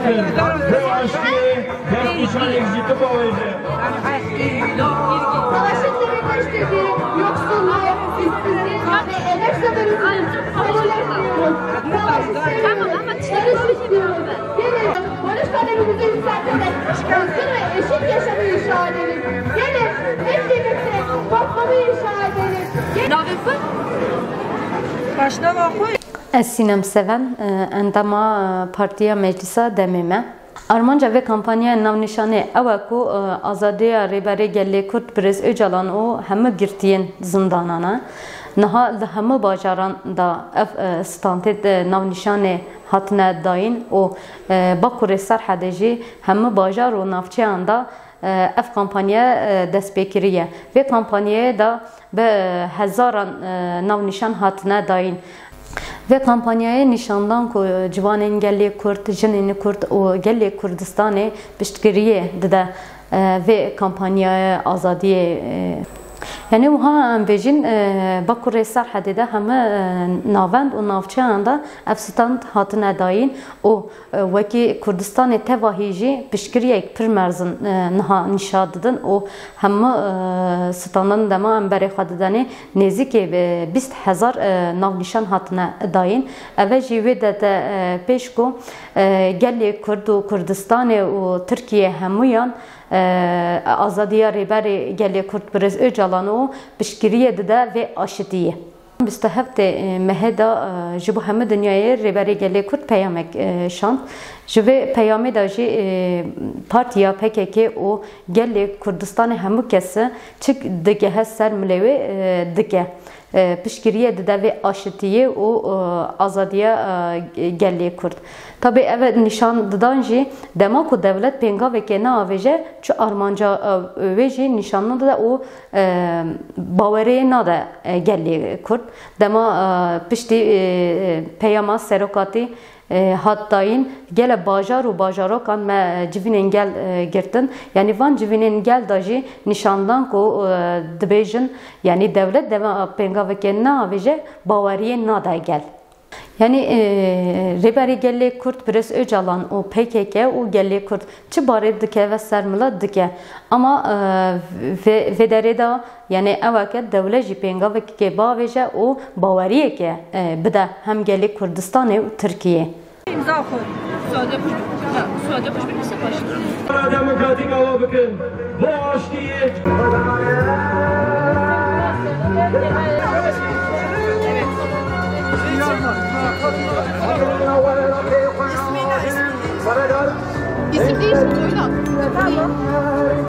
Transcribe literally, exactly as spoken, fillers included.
Bo aştiyê destnîşanekî ji tu bavêje. Savaşın derinleştirdiği yoksulluğu, işsizliği ve emek sömürüsünü kabul etmiyoruz. Savaşı seviyoruz, barış istiyoruz. Gelin barış talebimizi yükselterek özgür ve eşit yaşamı inşa edelim. Gelin hep birlikte toplumu inşa edelim. Navê xwe? Paşnava xwe. Ez Sînem Seven, e, endama, e, Partiya Meclisa demê me. Armanca vê kampanyaya navnîşanê ew e ku, e, azadiya Rêberê Gelê Kurd Birêz Ocalan û hemû girtiyên zindanan e. Niha li hemû bajaran de ev, e, standê, e, navnîşanê hatine dayîn û, e, Bakurê Serhedê jî hemû bajar û navçeyan de, e, ev kampanya, e, dest pê kiriye. Vê kampanyayê de bi hezaran, e, navnîşan hatine dayîn. Vê kampanyayê nîşan dan ku ciwanên gelê Kurd, jinên Kurd û gelê Kurdistanê piştgiriyê dide, e, vê kampanyaya azadiyê, e, yanî wiha em bêjin, e, Bakurê Serhedê de heme, e, navend û navçeyan de ev stand hatine dayîn û, e, wekî Kurdistanê tevahî jî piştgiriyek pir mezin, e, niha nîşa didin û hemû, e, standan dema em berê xwe didenê nêzîkê, e, bîst hezar, e, navnîşan hatine dayîn. Eve jî wê de te, e, pêş ku, e, gelê Kurd û Kurdistanê û Tirkiye hemûyan, e, azadiya Rêberê Gelê Kurd Birêz Ocalan û piştgiriyê dide vê aşitiyê. Bîst û heftê mehê de, e, ji bo hemû dinyayê Rêberê Gelê Kurd peyamek, e, şand. Ji vê peyamê de jî, e, partiya P K K û gelê Kurdistanê hemû kesi çi digehe ser milê wê, e, dike. E, piştgiriyê dide vê aşitiyê û, e, azadiya, e, gelê Kurd. Tabî ev nîşan didan jî dema ku dewlet pêngavekê neavêje, çi armanca, e, wê jî nîşan nadide û, e, baweriyê nade, e, gelê Kurd. Dema, e, piştî, e, peyama serokatî, e, hat dayîn, gele bajar û bajarokan me, e, civînên gel, e, girtin. Yanî van civînên gel de jî nîşan dan ku, e, dibêjin, yanî dewlet dema pêngavekê neavêje, baweriyê nade gel. Yanî, e, Rêberê Gelê Kurd Birêz Ocalan û P K K û gelê Kurd çi barê dikeve ser mila dike. Ama, e, vê, vê derê de, yanî ew e ke dewlet jî pêngavekê bavêje û baweriyeke, e, bide hem gelê Kurdistanê û Tirkiyê. İmza koy. Suadiye Kuşbir, ha, Suadiye Kuşbir ise başlıyor. Demokratîk ava bikin. Bo aştiyê. İsim değişti, oyna.